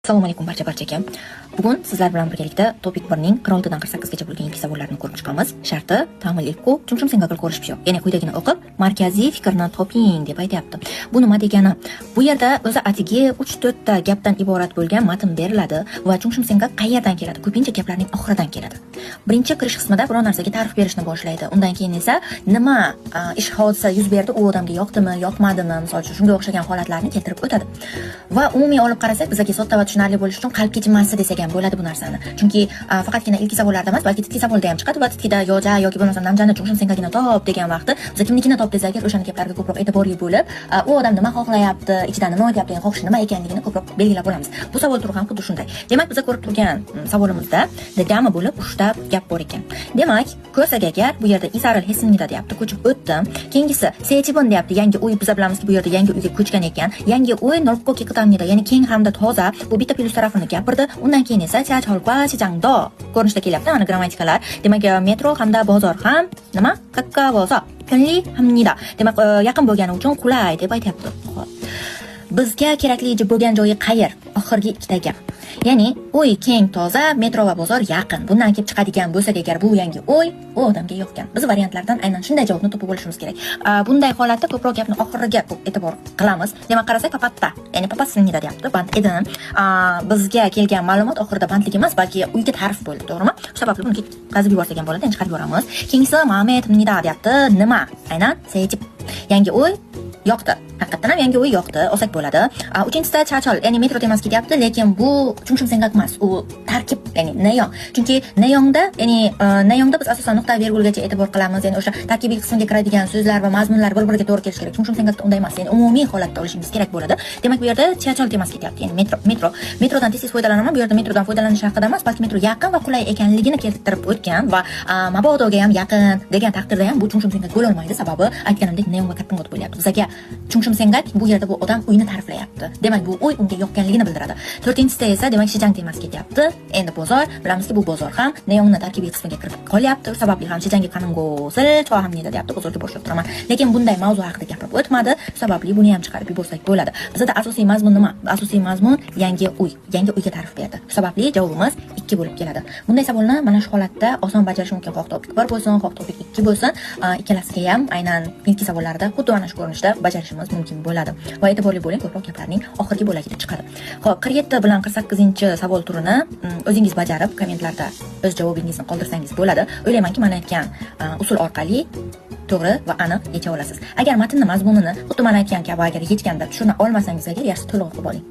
Assalomu alaykum barcha barchaga. Bugun sizlar bilan birgalikda TOPIK 1 ning 46 dan 48 gacha bo'lgan ilk savollarni ko'rib chiqamiz. Sharti 다음을 읽고 중심 생각을 고르십시오. Ya'ni quyidagini o'qib, markaziy fikrni toping deb aytyapti. Bu nima degani? Bu yerda o'zi atigi 3-4 ta gapdan iborat bo'lgan matn beriladi va 중심 생각 qayerdan keladi? Ko'pincha gaplarning oxiridan keladi. Birinchi kirish qismida biror narsaga ta'rif berishni boshlaydi. Undan keyin esa nima ish hodisa yuz berdi, u odamga yoqdimi, yoqmadimi, misol uchun, shunga o'xshagan holatlarni keltirib o'tadi. Va umumiy olib qarasak, bizga sodda va tushunarli bo'lishi uchun qalb kechinmasi desak ham bo'ladi bu narsani. Chunki faqatgina ilk savollarda emas, balki тытки savolda ham chiqadi va тытки da 여자 yoki bo'lmasam 남자ni 중심 생각ini top degan vaqtda biz kimnikini top desak, o'shani gaplariga ko'proq e'tiborli bo'lib, u odam nima xohlayapti, ichidan nima o'tyapti, ya'ni xohishi nima ekanligini ko'proq belgilab olamiz. Bu savol turi ham xuddi shunday. Demak, biz ko'rib turgan savolimizda jami bo'lib 3 ta gap bor ekan. Demak, ko'rsak agar, bu yerda 이사를 했습니다 deyapti, ko'chib o'tdim. Keyingisi 새 집은 deyapti, yangi uy. Biz bilamizki, bu yerda yangi uyga ko'chgan ekan. Yangi uy 넓고 깨끗합니다, ya'ni keng hamda toza. Bu bitta plyus tarafini gapirdi. Undan keyin esa 지하철과 시장도 ko'rinishda kelyapti, mana grammatikalar. Demak, metro hamda bozor ham nima? 가까워서 편리합니다. Demak, yaqin bo'lgani uchun qulay deb aytyapti. Xo'p. Bizga kerakli bo'lgan joyi qayer? Oxirgi ikkita gap. Ya'ni uy keng, toza, metro va bozor yaqin. Bundan kelib chiqadigan bo'lsak agar, bu yangi uy u odamga yoqgan. Biz variantlardan aynan shunday javobni topib olishimiz kerak. Bunday holatda ko'proq gapni oxiriga ko'p e'tibor qilamiz. Demak, qarasak, попад다, ya'ni попад습니다 deyapti, band edim. Bizga kelgan ma'lumot oxirida bandlik emas, balki uyga ta'rif bo'ldi, to'g'rimi? Shu sababli buni ketkazib yuborsak ham bo'ladi, endi chiqarib yuboramiz. Keyingisi 마음에 듭니다 deyapti. Nima? Aynan 새 집. Yangi uy yoqdi. Haqiqatdan ham yangi uy yoqdi, olsak bo'ladi. Uchinchisida 지하철, ya'ni metro temasi ketyapti, lekin bu 중심 생각 emas, u tarkib, ya'ni 내용. Chunki 내용da, ya'ni 내용da biz asosan nuqta vergulgacha e'tibor qilamiz, ya'ni o'sha tarkibiy qismga kiradigan so'zlar va mazmunlar bir-biriga to'g'ri kelishi kerak. 중심 생각da unday emas, ya'ni umumiy holatda olishimiz kerak bo'ladi. Demak, bu yerda 지하철 temasi ketyapti, ya'ni metro, metro. Metrodan tez-tez foydalanaman. Bu yerda metrodan foydalanish haqida emas, balki metro yaqin va qulay ekanligini keltirib o'tgan va mabodoga ham yaqin degan taqdirda ham bu 중심 생각 bo'la olmaydi. Sababi, aytganimdek, 내용과 같은 것 bo'lyapti. Bizga 중심 생각 bu yerda bu odam uyni ta'riflayapti. Demak, bu uy unga yoqqanligini bildiradi. To'rtinchisida esa, demak, 시장 temasi ketyapti. Endi bozor, bilamizki, bu bozor ham 내용ni tarkibiy qismiga kirib qolyapti. Shu sababli ham 시장에 가는 것을 좋아합니다 deyapti. Bozorga borishni yoqtiraman. Lekin bunday mavzu haqida gapirib o'tmadi. Shu sababli buni ham chiqarib yuborsak bo'ladi. Bizda asosiy mazmun nima? Asosiy mazmun yangi uy. Yangi uyga ta'rif berdi. Shu sababli javobimiz 2 bo'lib keladi. Bunday savolni mana shu holatda oson bajarish mumkin. Xoh TOPIK 1 bo'lsin, xoh TOPIK 2 bo'lsin, ikkalasiga ham aynan ilk savollarda xuddi mana shu ko'rinishda bajarishimiz mumkin bo'ladi. Va e'tiborli bo'ling, ko'proq gaplarning oxirgi bo'lagida chiqadi. Xo'p, 47 bilan 48 savol turini o'zingiz bajarib, kommentlarda o'z javobingizni qoldirsangiz bo'ladi. O'ylaymanki, mana aytgan usul orqali to'g'ri va aniq yecha olasiz. Agar matnni mazmunini xuddi mana aytgan kabi agar yechganda tushuna olmasangiz agar, yaxshi to'liq o'qib oling.